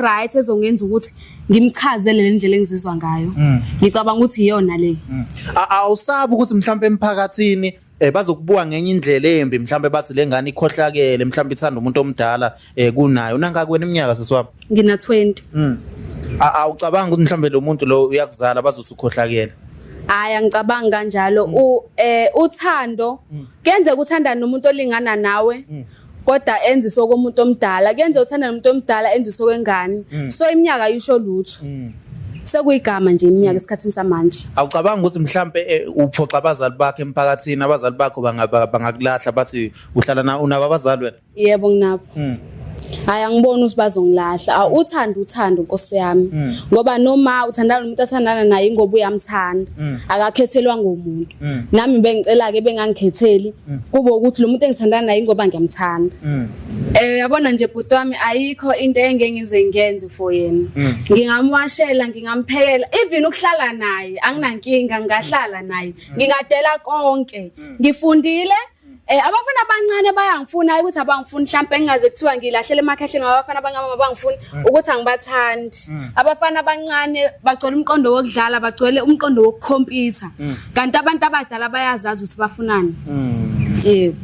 e-right ezongenza ukuthi ngimchazele le ndlela engizizwa ngayo. Ngicabanga ukuthi iyona le. Awusabi ukuthi mhlawumbe emphakathini bazokubuka ngenye indlela embi, mhlawumbe bathi le ngane ikhohlakele, mhlawumbe ithanda umuntu omdala kunayo? Unangaki wena iminyaka, sisi wami? Ngina 20. Awucabangi ukuthi mhlawumbe lo muntu lo uyakuzala, bazothi ukhohlakele? Hayi, angicabangi kanjalo. Uthando kuyenzeka uthandane nomuntu olingana nawe kodwa enziswe komuntu omdala, kuyenzeka uthandane nomuntu omdala enziswe kwengane. So iminyaka ayisho lutho, sekuyigama nje iminyaka esikhathini samanje. Awucabangi ukuthi mhlambe uphoxa abazali bakho emphakathini, abazali bakho bangakulahla bathi uhlala na unabo abazali wena? Yebo, nginabo. Hayi, angiboni ukuthi bazongilahla. Uthando uthando, nkosi yami, ngoba noma uthandana nomuntu athandana naye ingoba uyamthanda, akakhethelwa ngomuntu. Nami bengicela ke bengangikhetheli, kube ukuthi lo muntu engithandana naye ingoba ngiyamthanda. Yabona nje bhuti wami, ayikho into engeke ngize ngiyenze for yena. Ngingamwashela, ngingamphekela, even ukuhlala naye anginankinga, ngingahlala naye, ngingadela konke. Ngifundile. Abafana abancane bayangifuna, hayi ukuthi abangifuni mhlambe engingaze kuthiwa ngilahlela emakhehleni ngoba abafana abancane abangifuni, ukuthi angibathandi. Abafana abancane bagcwele umqondo wokudlala, bagcwele umqondo wokukhompyutha, kanti abantu abadala bayazazi ukuthi bafunani. Yebo.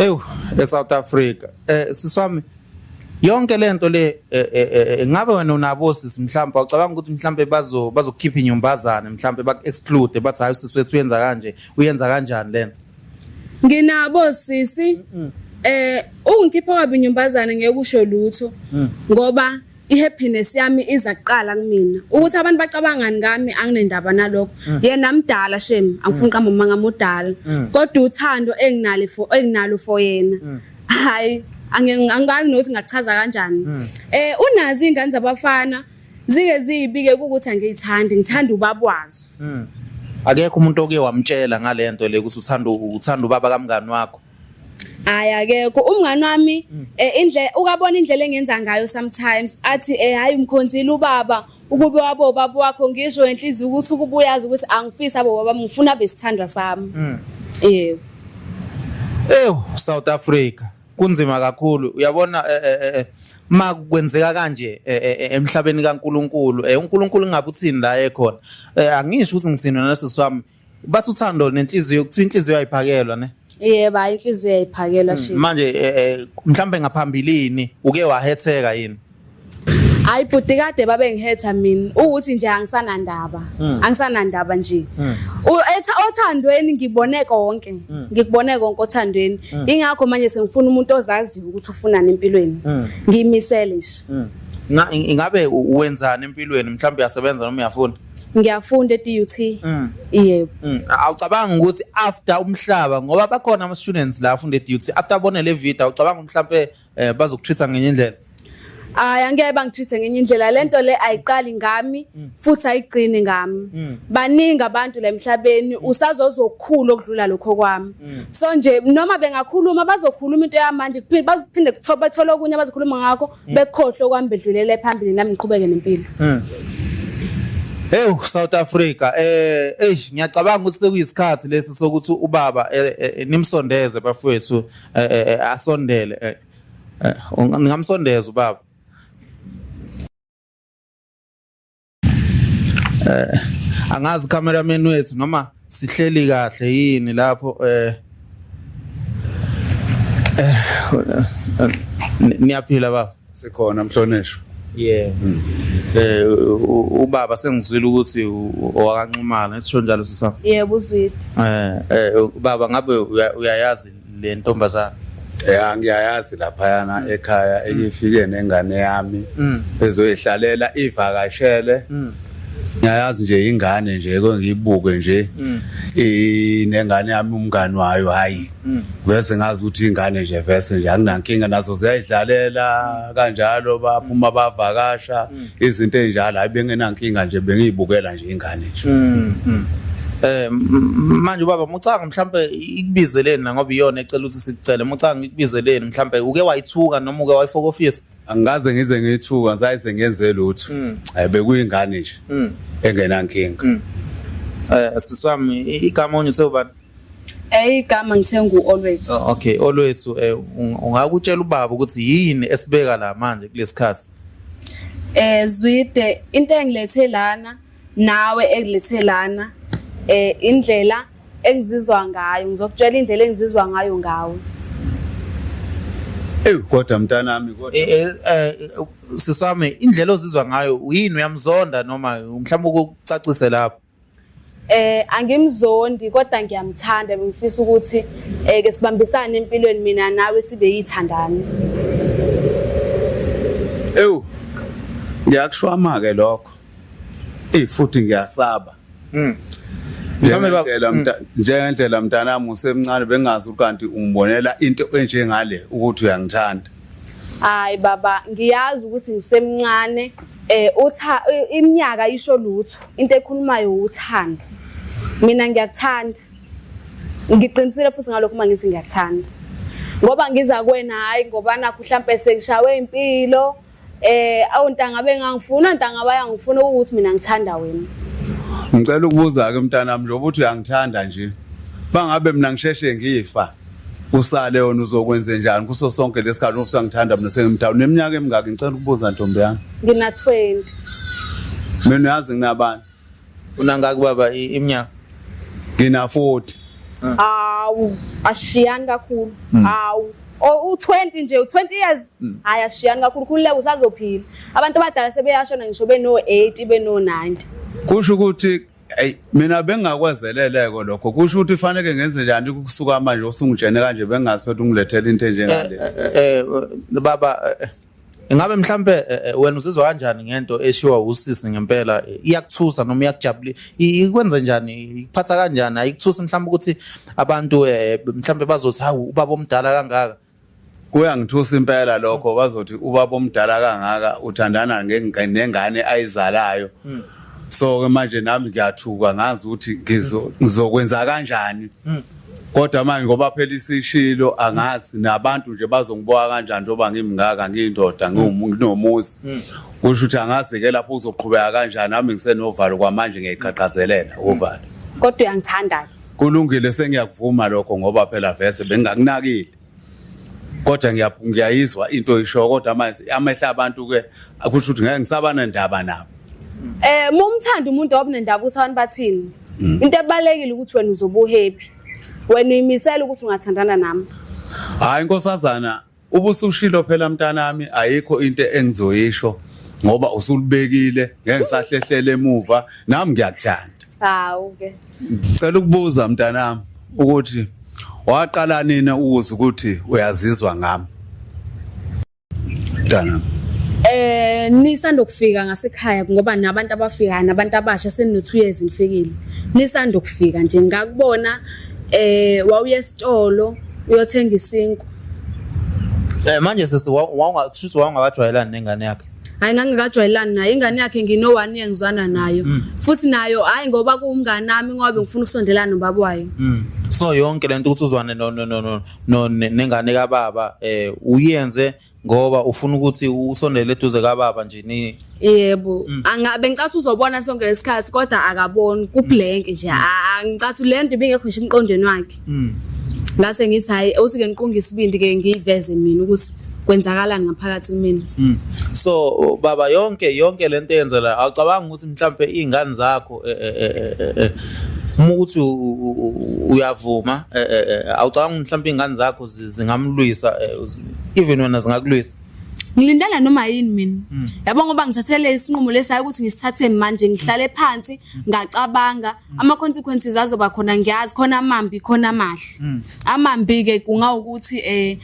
Ew, eSouth Africa. Sisi wami, yonke lento le, ngabe wena unabo sisi, mhlawumbe awucabanga ukuthi mhlawumbe bazokukhipha inyumbazane, mhlawumbe baku exclude, bathi hayi, usisi wethu uyenza kanje, uyenza kanjani lena? Nginabo sisi. Ungikhipha kwabi inyumbazane ngeke usho lutho ngoba ihappiness yami iza kuqala kumina. Ukuthi abantu bacabangani ngami anginendaba nalokho. Yena mdala shem, angifuni qamba manga, mudala. Kodwa uthando enginalo for yena, hayi, angazi nokuthi ngachaza kanjani. Unazi ingane zabafana zike zibike ukuthi angiyithandi, ngithanda ubaba wazo. Akekho umuntu oke wamtshela ngalento le ukuthi uthanda ubaba kamngani wakho? Hayi, akekho. Umngani wami indle ukabona indlela engenza ngayo, sometimes athi hayi, umkhonzile ubaba, ukube wabo ubaba wakho. Ngisho enhliziyo ukuthi ukuba uyazi ukuthi angifisi abo baba, ngifuna besithandwa sami. Yebo. Ew, South Africa, kunzima kakhulu. Uyabona, ma kwenzeka kanje emhlabeni kaNkuluNkulu, uNkulunkulu ngabe uthini la ekhona? Angisho ukuthi ngithini nasisi wami, bathi uthando nenhliziyo, kuthiwa inhliziyo ayiphakelwa ne. Yebo, hayi, inhliziyo ayiphakelwa shi. Manje mhlambe ngaphambilini uke wahetheka yini? Hayi bhuti, kade babe ngihetha mina, ukuthi nje angisanandaba, angisanandaba nje. Othandweni ngibone konke, ngikubone konke othandweni. Ingakho manje sengifuna umuntu ozaziyo ukuthi ufunani empilweni, ngiyimisele nje. Ingabe wenzani empilweni? Mhlawumbe uyasebenza noma uyafunda? Ngiyafunda e-DUT, yebo. Awucabangi ukuthi after umhlaba, ngoba bakhona ama students la afunda e-DUT, after abone le video, awucabangi mhlawumbe bazokutreat ngenye indlela? Hayi, angeke bangitreat ngenye indlela. Lento le ayiqali ngami futhi ayigcini ngami. Baningi abantu la emhlabeni, usazozokhula okudlula lokho kwami. So nje noma bengakhuluma, bazokhuluma into yamanje kuphinde bazophinde kuthoba bathole okunye abazokhuluma ngakho, bekhohlwe kwami, bedlulele phambili, nami ngiqhubeke nempilo. Hey, South Africa, hey, ngiyacabanga ukuthi sekuyisikhathi lesi sokuthi ubaba nimsondeze bafowethu, asondele. Ningamsondeza ubaba. Angazi cameraman wethu noma sihleli kahle yini lapho. Niyaphila baba? Sikhona, mhlonishwa. Yeah. Ubaba sengizwile ukuthi owakaNxumalo, isho njalo sisa? Yebo, uzwide. Baba, ngabe uyayazi le ntombazana? Ya, ngiyayazi laphayana ekhaya, ekifike nengane yami ezoyihlalela ivakashele. Ngiyayazi nje ingane nje, ke ngiyibuke nje inengane yami, umngani wayo, hayi, bese ngazi ukuthi ingane nje vese nje anginankinga nazo, ziyayidlalela kanjalo, baphuma bavakasha, izinto ezinjalo. Hayi, bengenankinga nje, bengiyibukela nje ingane nje. Manje ubaba, mucanga mhlambe ikubizeleni na, ngoba iyona ecela ukuthi sikucele, mucanga ikubizeleni? Mhlambe uke wayithuka noma uke wayifaka office? Angikaze ngize ngithuka, ngisayize ngenze lutho. Hayi, bekuyingane nje engenankinga. Sisi wami, igama onye usewubani? Igama ngithe ngu-Olwethu. Oh, okay, Olwethu, ungakutshela ubaba ukuthi yini esibeka la manje kulesikhathi? Zwide, into engilethe lana nawe ekulethe lana indlela engizizwa ngayo, ngizokutshela indlela engizizwa ngayo ngawe. Ewu kodwa mntanami kodwa Siswami, indlela ozizwa ngayo yini, uyamzonda noma mhlawumbe ukucacise lapho? Angimzondi kodwa ngiyamthanda, bengifisa ukuthi ke sibambisane empilweni mina nawe sibe yithandani. Ewu ngiyakushwama ke lokho. Eh futhi ngiyasaba. Mhlawumbe Njengendlela mntanami usemncane bengazi kanti ungibonela into enjengale ukuthi uyangithanda. Hayi baba, ngiyazi ukuthi ngisemncane, utha iminyaka isho lutho, into ekhulumayo uthando. Mina ngiyakuthanda. Ngiqinisile futhi ngalokho uma ngithi ngiyakuthanda. Ngoba ngiza kuwena hayi ngoba nakho mhlambe sengishawe impilo, awuntanga bengangifuna, ntanga bayangifuna ukuthi mina ngithanda wena. Ngicela ukubuza ke mntanami, njengoba uthi uyangithanda nje, bangabe mina ngisheshe ngifa usale wena uzokwenze njani kuso sonke lesikhathi usangithanda mina sengimdala? Neminyaka emingaki ngicela ukubuza ntombi yami? Ngina 20. Mina uyazi nginabani? Unangaki baba iminyaka? Ngina 40. Awu, ashiyani kakhulu. Awu, u20 nje, u20 years. Hayi ashiyani kakhulu, khululeka usazophila. Abantu abadala sebeyashona ngisho beno 80 beno 90. Kusho ukuthi ey mina bengakwezeleleko lokho, kusho ukuthi fanele ngenze njani ukusuka manje usungitshene kanje bengazi phela ungilethela into enjengale. Baba, ingabe mhlambe wena uzizwa kanjani ngento eshiwa usisi ngempela? Iyakuthusa noma iyakujabulisa? Ikwenza njani, ikuphatha kanjani? Ayikuthusi mhlambe ukuthi abantu mhlambe bazothi hawu ubaba omdala kangaka? Kuyangithusa impela lokho, bazothi ubaba omdala kangaka uthandana nengane ayizalayo. So ke manje nami ngiyathuka, ngazi ukuthi ngizokwenza kanjani. Kodwa manje ngoba phela isishilo angazi nabantu nje bazongibuka kanjani njengoba ngimngaka, ngiyindoda, nginomuzi. Kusho ukuthi angazi ke lapho uzoqhubeka kanjani, nami ngisenovalo kwamanje, ngiyayiqhaqhazelela uvalo. Kodwa uyangithanda. Kulungile, sengiyakuvuma lokho ngoba phela vese bengingakunakile. Kodwa ngiyayizwa into oyisho, kodwa manje amehla abantu ke akusho ukuthi ngeke ngisaba nendaba nabo. Mumthanda umuntu awunendaba ukuthi abantu bathini. Into ebalekile ukuthi wena uzobe uhappy. Wena uyimisela ukuthi ungathandana nami. Hayi nkosazana, ubusushilo phela mntanami, ayikho into engizoyisho ngoba usulibekile, ngeke ngisahlehlele emuva, nami ngiyakuthanda. Hawu ke. Ngicela ukubuza mntanami ukuthi waqala nini ukuzwa ukuthi uyazizwa ngami? Mntanami. Nisanda kufika ngasekhaya ngoba nabantu abafikayo nabantu abasha senu 2 years ngifikile. Nisanda kufika nje ngakubona wawuye esitolo uyothenga isinkwa. Manje sisi wawungakushuthi wawungakajwayelani nengane yakhe? Hayi ngangingajwayelani naye, ingane yakhe ngino 1 year ngizwana nayo. Futhi nayo hayi ngoba kuwumngane nami ngoba ngifuna ukusondelana nobaba wayo. So yonke lento ukuthi uzwane no no no no nengane kababa uyenze ngoba ufuna ukuthi usondele eduze kababa nje ni? Yebo, angabe ngicathi uzobona sonke lesikhathi kodwa akaboni, kublank nje. Angicathi le nto ibingekho nje emqondweni wakhe. Ngase ngithi hayi uthi ke ngiqunga isibindi ke ngiyiveze mina ukuthi kwenzakalani ngaphakathi kumina. So baba yonke lento eyenzela, awucabanga ukuthi mhlambe izingane zakho uma ukuthi uyavuma, awucabanga mhlambe izingane zakho zingamlwisa, even wena zingakulwisa? Ngilindela noma yini mina. Yabo ngoba ngithathele isinqumo lesayo ukuthi ngisithathe manje, ngihlale phansi ngacabanga ama consequences azoba khona, ngiyazi khona amambi khona amahle. Amambi ke kungawukuthi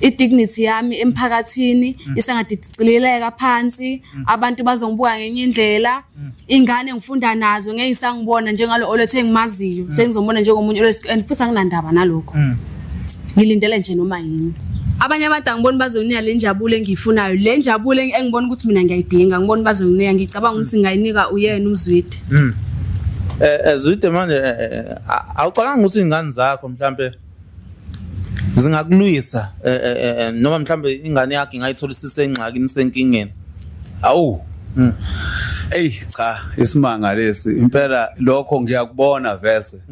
i-dignity yami emphakathini isengadicilileka phansi, abantu bazongibuka ngenye indlela, ingane ngifunda nazo ngeke ngisangibona njengalo olethe engimaziyo, sengizomona njengomunye olethe, and futhi anginandaba nalokho. Ngilindele nje noma yini. Abanye abantu angiboni bazonginika le njabulo engiyifunayo, le njabulo engibona ukuthi mina ngiyayidinga, ngibona bazonginika, ngicabanga ukuthi ngayinika uyena uZwide. Zwide manje awucabanga ukuthi ingane zakho mhlambe zingakulwisa, noma mhlambe ingane yakhe ingayitholisisa engxakini senkingeni? Awu. Ey cha, isimanga lesi impela lokho ngiyakubona vese.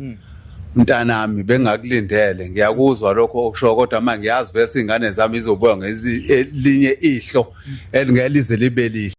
Mntanami bengakulindele, ngiyakuzwa lokho okusho, kodwa manje ngiyazi vese ingane zami izobuya ngelinye ihlo elingelize libe lihle.